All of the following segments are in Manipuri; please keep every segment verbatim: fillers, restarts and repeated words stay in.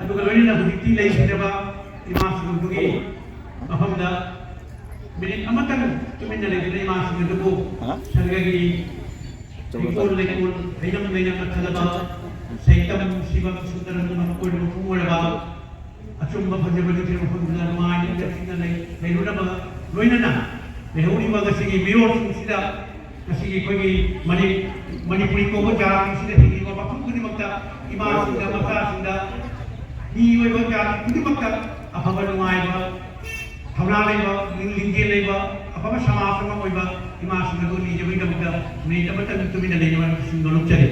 ꯑꯗꯨꯒ ꯂꯣꯏꯅꯅ ꯍꯧꯖꯤꯛꯇꯤ ꯂꯩꯈꯤꯗ꯭ꯔꯕ ꯏꯃꯥꯁꯤꯡꯗꯨꯒꯤ ꯃꯐꯝꯗ ꯃꯤꯅꯤꯠ ꯑꯃꯇꯪ ꯇꯨꯃꯤꯟꯅ ꯂꯩꯗꯨꯅ ꯏꯃꯥꯁꯤꯡ ꯑꯗꯨꯕꯨ ꯁꯔꯒꯒꯤ ꯍꯩꯀꯣꯜ ꯂꯩꯀꯣꯜ, ꯍꯩꯅꯝ ꯂꯩꯅꯝꯅ ꯊꯜꯂꯕ ꯁꯩꯇꯝ ꯁꯤꯕꯝ ꯁꯨꯟꯗꯔꯝꯅ ꯃꯀꯣꯏꯅ ꯃꯄꯨꯡ ꯑꯣꯏꯔꯕ ꯑꯆꯨꯝꯕ ꯐꯖꯕ ꯅꯤꯡꯊꯤꯔꯕ ꯃꯐꯝꯗꯨꯗ ꯅꯨꯡꯉꯥꯏꯅ ꯏꯪꯅ ꯆꯤꯛꯅ ꯂꯩ-, ꯂꯩꯔꯨꯅꯕ ꯂꯣꯏꯅꯅ ꯂꯩꯍꯧꯔꯤꯕ ꯉꯁꯤꯒꯤ ꯃꯤꯔꯣꯜꯁꯤꯡꯁꯤꯗ ꯉꯁꯤꯒꯤ ꯑꯩꯈꯣꯏꯒꯤ ꯃꯅꯤ-, ꯃꯅꯤꯄꯨꯔꯤ ꯀꯧꯕ ꯖꯥꯇꯤꯁꯤꯗ ꯍꯤꯡꯂꯤꯕ ꯃꯐꯝ ꯈꯨꯗꯤꯡꯃꯛꯇ ꯏꯃꯥꯁꯤꯡꯗ, ꯃꯆꯥꯁꯤꯡꯗ, ꯃꯤꯑꯣꯏꯕ ꯖꯥꯇꯤ ꯈꯨꯗꯤꯡꯃꯛꯇ ꯑꯐꯕ ꯅꯨꯡꯉꯥꯏꯕ, ꯊꯧꯅꯥ ꯂꯩꯕ, ꯂꯤꯡꯖꯦꯜ ꯂꯩꯕ, ꯑꯐꯕ ꯁꯃꯥꯖ ꯑꯃ ꯑꯣꯏꯕ ꯏꯃꯥꯁꯤꯡ ꯑꯗꯨ ꯅꯤꯖꯕꯒꯤꯗꯃꯛꯇ ꯃꯤꯅꯤꯠ ꯑꯃꯇꯪ ꯇꯨꯃꯤꯟꯅ ꯂꯩꯅꯕ ꯅꯤꯡꯁꯤꯡꯕ ꯅꯣꯛꯆꯔꯤ꯫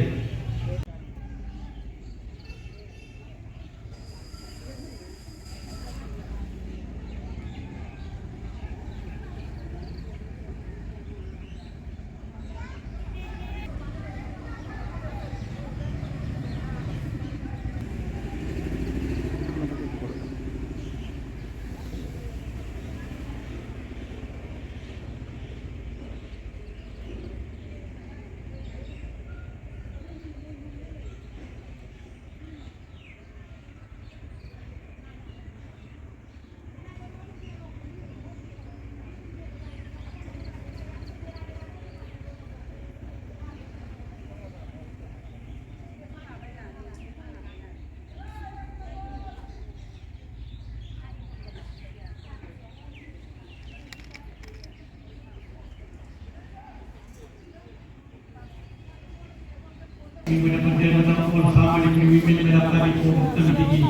We would have done without all harmony, we will have done it for the community.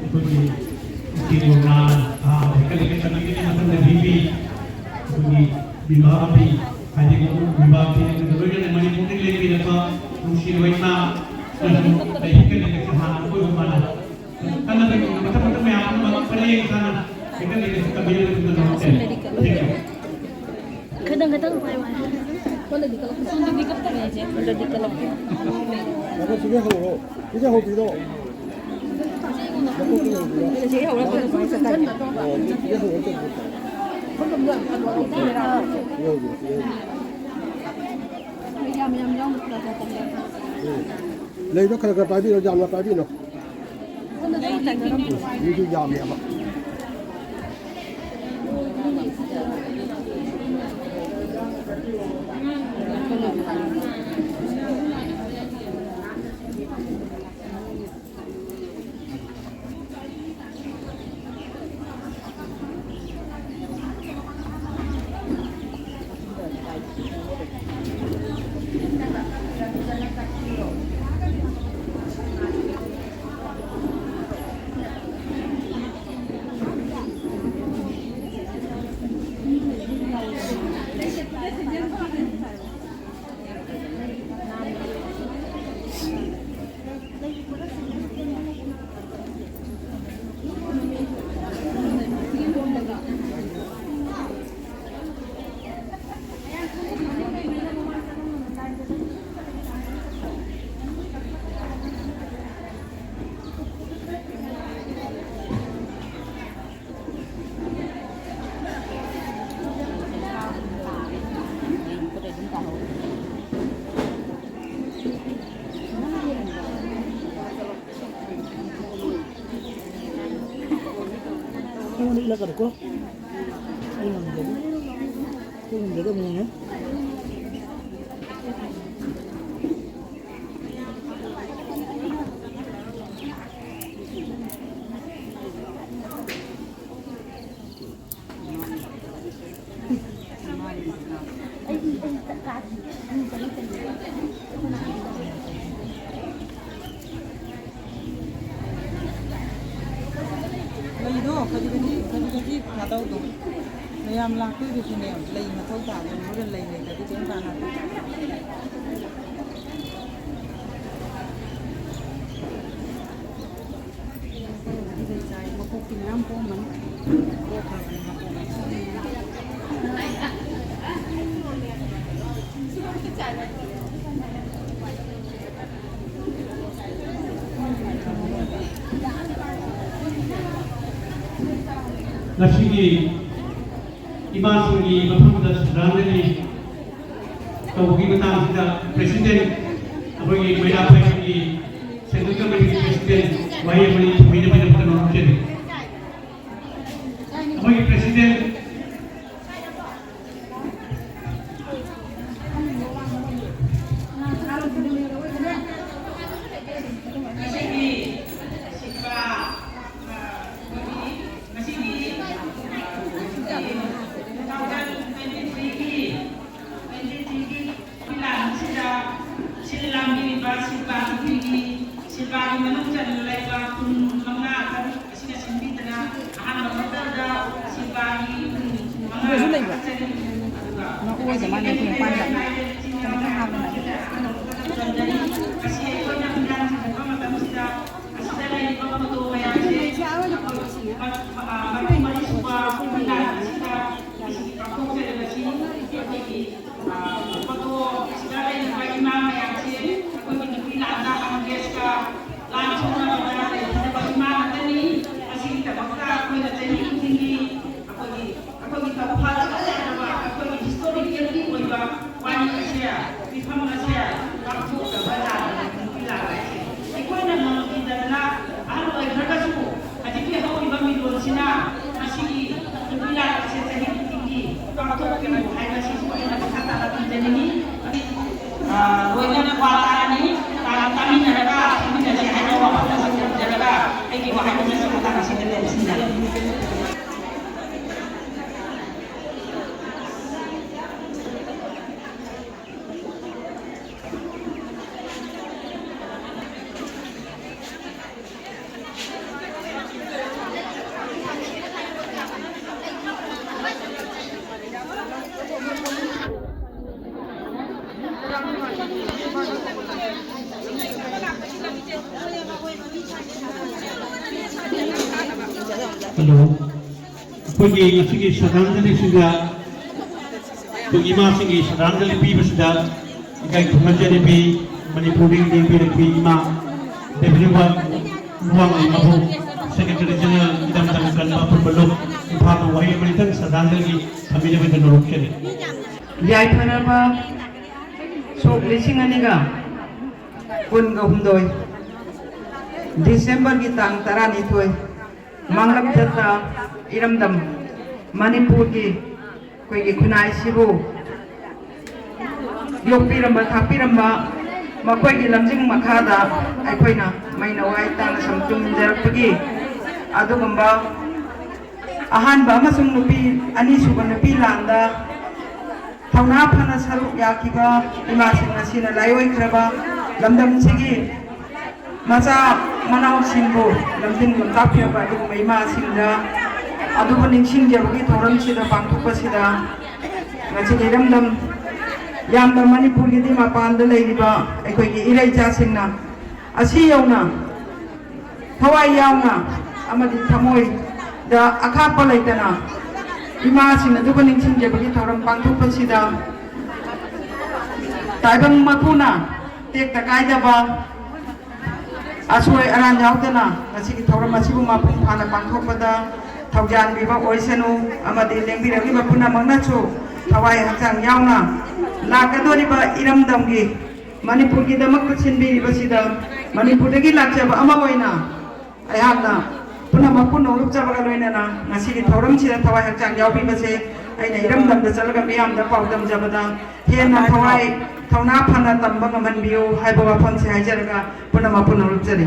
ꯑꯩꯈꯣꯏꯒꯤ ꯏꯆꯦ ꯃꯣꯅꯥ, ꯑꯥ, ꯍꯦꯛꯀꯠꯂꯒ ꯆꯠꯄꯤꯒꯅꯤ ꯃꯊꯪꯗ ꯚꯤꯕꯤ, ꯑꯩꯈꯣꯏꯒꯤ ꯕꯤꯃꯥꯕꯤ, ꯍꯥꯏꯗꯤ ꯕꯤꯃꯥꯕꯤ ꯂꯣꯏꯅꯅ ꯃꯅꯤꯄꯨꯔꯗ ꯂꯩꯕꯤꯔꯕ ꯅꯨꯡꯁꯤꯔꯕ ꯏꯃꯥ, ꯅꯪꯁꯨ ꯑꯩ ꯍꯦꯛꯀꯠꯂꯒ ꯍꯥꯟꯅ ꯑꯩꯈꯣꯏ ꯃꯃꯥꯅ ꯀꯟꯅ ꯃꯊꯪ ꯃꯊꯪ ꯃꯌꯥꯝ ꯑꯃ ꯄꯔꯦꯡ ꯁꯥꯅ ꯍꯦꯛꯀꯠꯂꯒ ꯇꯝꯕꯤꯔꯕ ꯃꯇꯨꯡꯗ ꯅꯣꯡꯃ ꯈꯤꯇꯪ, ꯈꯤꯇꯪ ꯄꯥꯏꯌꯨ ꯍꯥꯏ꯫ ꯁꯣꯝꯗꯗꯤ ꯀꯂꯛꯄ꯫ ꯁꯣꯝꯗꯗꯤ ꯀꯂꯛꯄ꯫ ꯑꯗꯣ ꯁꯤꯗꯩ ꯍꯧꯔꯣ꯫ ꯁꯤꯗꯩ ꯍꯧꯕꯤꯔꯣ꯫ ꯁꯤꯗꯩ ꯍꯧꯔꯒ ꯑꯗꯨꯃꯥꯏꯅ ꯆꯠꯇꯥꯔꯗꯤ꯫ ꯑꯣ, ꯁꯤꯗꯩ ꯍꯧꯔꯒ ꯆꯠꯄ ꯇꯥꯔꯦ꯫ ꯁꯤꯗꯩ ꯍꯧꯕꯤꯔꯣ, ꯁꯤꯗꯩ ꯍꯧꯕꯤꯔꯣ꯫ ꯃꯌꯥꯝ ꯌꯥꯎꯅ ꯄꯨꯔꯛꯑꯣ꯫ ꯎꯝ꯫ ꯂꯩꯗꯣ ꯈꯔ ꯈꯔ ꯄꯥꯏꯕꯤꯔꯣ, ꯌꯥꯝꯅ ꯄꯥꯏꯕꯤꯅꯨ꯫ ꯃꯤꯁꯨ ꯌꯥꯝꯃꯦꯕ꯫ ꯑꯩꯉꯣꯟꯗ ꯏꯜꯂꯛꯀꯅꯨꯀꯣ꯫ ꯑꯩ ꯉꯝꯗꯦ꯫ ꯑꯩ ꯉꯝꯗꯦ, ꯑꯗꯨꯝ ꯌꯦꯡꯉꯦ꯫ ꯂꯩꯗꯣ ꯈꯖꯤꯛ ꯈꯖꯤꯛ, ꯈꯖꯤꯛ ꯈꯖꯤꯛ ꯊꯥꯗꯧꯗꯣ꯫ ꯃꯌꯥꯝ ꯂꯥꯛꯇꯣꯏꯗꯨꯁꯨꯅꯦ, ꯂꯩ ꯃꯊꯧ ꯇꯥꯗꯦ꯫ ꯍꯣꯔꯦꯟ ꯂꯩ ꯂꯩꯇ꯭ꯔꯗꯤ ꯀꯩꯝ ꯀꯥꯟꯅꯗꯦ꯫ ꯃꯀꯣꯛꯇꯤ ꯃꯌꯥꯝ ꯄꯣꯝꯃꯅꯤ꯫ ꯉꯁꯤꯒꯤ ꯏꯃꯥꯁꯤꯡꯒꯤ ꯃꯐꯝꯗ ꯁꯨꯗꯥꯟꯗꯒꯤ ꯇꯧꯕꯒꯤ ꯃꯇꯥꯡꯁꯤꯗ president, ꯑꯩꯈꯣꯏꯒꯤ ꯃꯩꯔꯥ ꯄꯥꯏꯕꯒꯤ central committeeꯒꯤ president ꯋꯥꯍꯩ ꯑꯃꯅꯤ ꯊꯝꯕꯤꯅꯕꯒꯤꯗꯃꯛꯇ ꯅꯣꯡ ꯆꯦꯜꯂꯤ꯫ ꯑꯩꯈꯣꯏꯒꯤ president ꯉꯁꯤꯒꯤ ꯁꯤꯜꯄꯥ, ꯑ, ꯉꯁꯤꯒꯤ, ꯑ, two thousand twenty-threeꯒꯤ, twenty-threeꯒꯤ ꯂꯥꯟꯁꯤꯗ ꯁꯤꯜ ꯂꯥꯡꯕꯤꯔꯤꯕ ꯁꯤꯜꯄꯥ ꯅꯨꯄꯤꯒꯤ, ꯁꯤꯜꯄꯥꯒꯤ ꯃꯅꯨꯡ ꯆꯟꯅ ꯂꯩꯕ ꯀꯨꯟ ꯃꯉꯥ ꯇꯔꯨꯛ ꯑꯁꯤꯅ ꯁꯤꯟꯕꯤꯗꯅ ꯑꯍꯥꯟꯕ ꯃꯛꯇꯗ ꯁꯤꯜꯄꯥꯒꯤ ꯀꯨꯟ ꯃꯉꯥ ꯂꯩꯕ꯭ꯔꯥ? ꯑꯗꯨꯒ ꯅꯪ ꯑꯣꯏꯗ ꯃꯥꯅ ꯑꯩꯈꯣꯏ ꯃꯄꯥꯟꯗ ꯆꯝꯊꯣꯡ ꯍꯥꯞꯄ ꯃꯥꯜꯂꯦ꯫ ꯉꯁꯤ ꯑꯩꯈꯣꯏꯅ ꯍꯤꯟꯖꯥꯡ ꯊꯤꯟꯕ ꯃꯇꯝꯁꯤꯗ ꯑꯁꯤꯗ ꯂꯩꯔꯤꯕ ꯐꯣꯇꯣ ꯃꯌꯥꯝꯁꯦ ꯑꯩꯈꯣꯏ ꯃ-, ꯃ-, ꯑ, ꯃꯔꯤ ꯃꯔꯤ ꯁꯨꯕ ꯍꯤꯟꯖꯥꯡ ꯑꯁꯤꯗ ꯉꯁꯤꯗꯤ ꯄꯥꯡꯊꯣꯛꯆꯔꯤꯕꯁꯤ ꯑꯩꯈꯣꯏꯒꯤ, ꯑ, ꯐꯣꯇꯣ ꯑꯁꯤꯗ ꯂꯩꯔꯤꯕ ꯏꯃꯥ ꯃꯌꯥꯝꯁꯦ ꯑꯩꯈꯣꯏꯒꯤ ꯅꯨꯄꯤ ꯂꯥꯟꯗ ꯑꯪꯒ꯭ꯔꯦꯖꯀ ꯂꯥꯟ ꯁꯣꯛꯅꯕꯗ ꯂꯩꯈꯤꯗꯕ ꯏꯃꯥ ꯉꯥꯛꯇꯅꯤ꯫ ꯑꯁꯤꯒꯤꯗꯃꯛꯇ ꯑꯩꯈꯣꯏꯅ ꯆꯍꯤ ꯈꯨꯗꯤꯡꯒꯤ ꯑꯩꯈꯣꯏꯒꯤ, ꯑꯩꯈꯣꯏꯒꯤ ꯇꯧꯐꯝ ꯌꯥꯗꯕ, ꯑꯩꯈꯣꯏꯒꯤ historicalꯒꯤ ꯑꯣꯏꯕ ꯋꯥꯔꯤ ꯑꯁꯦ, ꯃꯤꯐꯝ ꯑꯁꯦ ꯄꯥꯡꯊꯣꯛꯇꯕ ꯌꯥꯗꯕ ꯅꯨꯄꯤ ꯂꯥꯟ ꯍꯥꯏꯁꯦ꯫ ꯑꯩꯈꯣꯏꯅ ꯉꯝꯈꯤꯗꯗꯅ ꯑꯍꯜ ꯑꯣꯏꯈ꯭ꯔꯒꯁꯨ ꯍꯧꯖꯤꯛꯀꯤ ꯍꯧꯔꯤꯕ ꯃꯤꯔꯣꯜꯁꯤꯅ ꯃꯁꯤꯒꯤ ꯅꯨꯄꯤ ꯂꯥꯟ ꯑꯁꯦ ꯆꯍꯤ ꯈꯨꯗꯤꯡꯒꯤ ꯄꯥꯡꯊꯣꯛꯄꯤꯌꯨ ꯍꯥꯏꯕꯁꯤꯁꯨ ꯑꯩꯅ ꯃꯈꯥ ꯇꯥꯅ ꯊꯝꯖꯅꯤꯡꯉꯤ꯫ ꯑ, ꯂꯣꯏꯅꯅ ꯋꯥ ꯇꯥꯔꯅꯤ꯫ ꯇꯥ-, ꯇꯥꯃꯤꯟꯅꯔꯒ ꯐꯝꯃꯤꯟꯅꯁꯤ ꯍꯥꯏꯅ ꯋꯥꯐꯝ ꯑꯃ ꯊꯝꯖꯔꯒ ꯑꯩꯒꯤ ꯋꯥꯍꯩ ꯑꯃꯁꯨ ꯃꯇꯥꯡ ꯑꯁꯤꯗ ꯂꯣꯏꯁꯤꯟꯖꯔꯒꯦ꯫ Hello. ꯑꯩꯈꯣꯏꯒꯤ ꯉꯁꯤꯒꯤ ꯁꯗꯥꯟꯖꯂꯤꯁꯤꯗ ꯑꯩꯈꯣꯏꯒꯤ ꯏꯃꯥꯁꯤꯡꯒꯤ ꯁꯗꯥꯟꯖꯂꯤ ꯄꯤꯕꯁꯤꯗ ꯏꯀꯥꯏ ꯈꯨꯝꯅꯖꯔꯤꯕꯤ ꯃꯅꯤꯄꯨꯔꯗꯒꯤ ꯂꯦꯡꯕꯤꯔꯛꯄꯤ ꯏꯃꯥ ꯗꯦꯕꯤꯂꯨꯋꯥ ꯂꯨꯋꯥꯡ ꯏꯃꯥꯕꯨ, Secretary General ꯏꯔꯝꯗꯝ ꯀꯟꯕ ꯑꯄꯨꯟꯕ ꯂꯨꯞ, ꯏꯝꯐꯥꯜꯗ ꯋꯥꯍꯩ ꯑꯃꯅꯤꯇꯪ ꯁꯗꯥꯟꯖꯂꯤ ꯊꯝꯕꯤꯅꯕꯒꯤꯗꯃꯛ ꯅꯣꯡꯆꯦꯜꯂꯤ꯫ ꯌꯥꯏꯐꯔꯕ ꯁꯣꯛ ꯂꯤꯁꯤꯡ ꯑꯅꯤꯒ ꯀꯨꯟꯒ ꯍꯨꯝꯗꯣꯏ, ꯗꯤꯁꯦꯝꯕꯔꯒꯤ ꯇꯥꯡ ꯇꯔꯥꯅꯤꯊꯣꯏ, ꯃꯥꯡꯂꯝ ꯆꯠꯇ ꯏꯔꯝꯗꯝ ꯃꯅꯤꯄꯨꯔꯒꯤ ꯑꯩꯈꯣꯏꯒꯤ ꯈꯨꯟꯅꯥꯏꯁꯤꯕꯨ ꯌꯣꯛꯄꯤꯔꯝꯕ ꯊꯥꯛꯄꯤꯔꯝꯕ ꯃꯈꯣꯏꯒꯤ ꯂꯝꯖꯤꯡ ꯃꯈꯥꯗ ꯑꯩꯈꯣꯏꯅ ꯃꯩꯅ ꯋꯥꯏ ꯇꯥꯅ ꯁꯝ ꯇꯨꯝꯖꯔꯛꯄꯒꯤ ꯑꯗꯨꯒꯨꯝꯕ ꯑꯍꯥꯟꯕ ꯑꯃꯁꯨꯡ ꯅꯨꯄꯤ ꯑꯅꯤꯁꯨꯕ ꯅꯨꯄꯤ ꯂꯥꯟꯗ ꯊꯧꯅꯥ ꯐꯅ ꯁꯔꯨꯛ ꯌꯥꯈꯤꯕ ꯏꯃꯥꯁꯤꯡ ꯑꯁꯤꯅ ꯂꯥꯏꯑꯣꯏꯈ꯭ꯔꯕ ꯂꯝꯗꯝꯁꯤꯒꯤ ꯃꯆꯥ ꯃꯅꯥꯎꯁꯤꯡꯕꯨ ꯂꯝꯖꯤꯡ ꯂꯝꯇꯥꯛꯄꯤꯔꯕ ꯑꯗꯨꯒꯨꯝꯕ ꯏꯃꯥꯁꯤꯡꯗ ꯑꯗꯨꯕꯨ ꯅꯤꯡꯁꯤꯡꯖꯕꯒꯤ ꯊꯧꯔꯝꯁꯤꯗ ꯄꯥꯡꯊꯣꯛꯄꯁꯤꯗ ꯉꯁꯤꯒꯤ ꯏꯔꯝꯗꯝ ꯌꯥꯝꯅ ꯃꯅꯤꯄꯨꯔꯒꯤꯗꯤ ꯃꯄꯥꯟꯗ ꯂꯩꯔꯤꯕ ꯑꯩꯈꯣꯏꯒꯤ ꯏꯔꯩꯆꯥꯁꯤꯡꯅ ꯑꯁꯤ ꯌꯧꯅ ꯊꯋꯥꯏ ꯌꯥꯎꯅ ꯑꯃꯗꯤ ꯊꯃꯣꯏꯗ ꯑꯈꯥꯛꯄ ꯂꯩꯇꯅ ꯏꯃꯥꯁꯤꯡ ꯑꯗꯨꯕꯨ ꯅꯤꯡꯁꯤꯡꯖꯕꯒꯤ ꯊꯧꯔꯝ ꯄꯥꯡꯊꯣꯛꯄꯁꯤꯗ ꯇꯥꯏꯕꯪ ꯃꯄꯨꯅ ꯇꯦꯛꯇ ꯀꯥꯏꯗꯕ ꯑꯁꯣꯏ ꯑꯔꯥꯟ ꯌꯥꯎꯗꯅ ꯉꯁꯤꯒꯤ ꯊꯧꯔꯝ ꯑꯁꯤꯕꯨ ꯃꯄꯨꯡ ꯐꯥꯅ ꯄꯥꯡꯊꯣꯛꯄꯗ ꯊꯧꯖꯥꯟꯕꯤꯕ ꯑꯣꯏꯁꯅꯨ ꯑꯃꯗꯤ ꯂꯦꯡꯕꯤꯔꯛꯂꯤꯕ ꯄꯨꯝꯅꯃꯛꯅꯁꯨ ꯊꯋꯥꯏ ꯍꯛꯆꯥꯡ ꯌꯥꯎꯅ ꯂꯥꯛꯀꯗꯧꯔꯤꯕ ꯏꯔꯝꯗꯝꯒꯤ ꯃꯅꯤꯄꯨꯔꯒꯤꯗꯃꯛꯇ ꯁꯤꯟꯕꯤꯔꯤꯕꯁꯤꯗ ꯃꯅꯤꯄꯨꯔꯗꯒꯤ ꯂꯥꯛꯆꯕ ꯑꯃ ꯑꯣꯏꯅ ꯑꯩꯍꯥꯛꯅ ꯄꯨꯝꯅꯃꯛꯄꯨ ꯅꯣꯡꯂꯨꯛꯆꯕꯒ ꯂꯣꯏꯅꯅ ꯉꯁꯤꯒꯤ ꯊꯧꯔꯝꯁꯤꯗ ꯊꯋꯥꯏ ꯍꯛꯆꯥꯡ ꯌꯥꯎꯕꯤꯕꯁꯦ ꯑꯩꯅ ꯏꯔꯝꯗꯝꯗ ꯆꯠꯂꯒ ꯃꯤꯌꯥꯝꯗ ꯄꯥꯎꯗꯝꯖꯕꯗ ꯍꯦꯟꯅ ꯊꯋꯥꯏ ꯊꯧꯅꯥ ꯐꯅ ꯇꯝꯕ ꯉꯝꯍꯟꯕꯤꯌꯨ ꯍꯥꯏꯕ ꯋꯥꯐꯝꯁꯦ ꯍꯥꯏꯖꯔꯒ ꯄꯨꯝꯅꯃꯛꯄꯨ ꯅꯣꯡꯂꯨꯛꯆꯔꯤ꯫